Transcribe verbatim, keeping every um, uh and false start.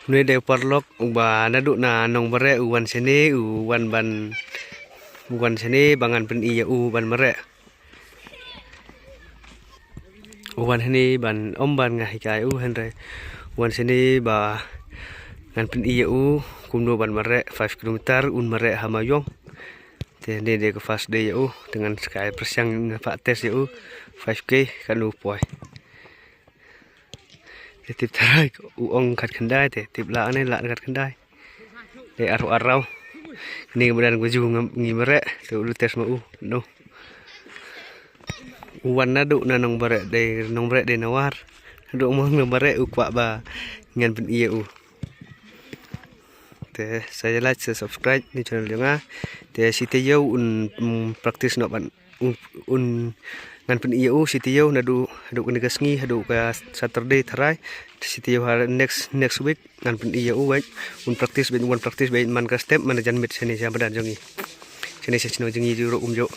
Une dei u paralok uba naduh na Nongbareh u wan shane, u wan ban, u wan shane ba ngan pyni ïa u ban mareh. U wan shane ban, ym ban nga hikai u, hynrei u wan shane ba ngan pyni ïa u kumno ban mareh five kilometer, un mareh ha Mawïong. Te ne dei ka first day ïa u, te ngan skai pyrshang, ngan phah test ïa u five K katno u poi. Te tip tharai u ong khatkhyndai, te tip lah ne lah khatkhyndai. Te arphew ar raw. Kane ka madan ka ju ngi mareh, te u test ma u, no. U wan naduh na Nongbareh, dei Nongbareh dei Nawar. Naduh mo Nongbareh u kwah ba ngan pyni ïa u. Te sa ïa like, sa subscribe ne channel jong nga. Te shi taïew un, mm, practice noh ban un, un ngan pyni ïa u shi taïew naduh, haduh kane ka sngi, haduh ka Saturday tharai. Shi taïew ha next, next week ngan pyni ïa u beit, un practice beit, un practice beit man ka step, man ka janmiet shane sha madan jong ngi. Shane sha shnong jong ngi ju ruh kumjuh.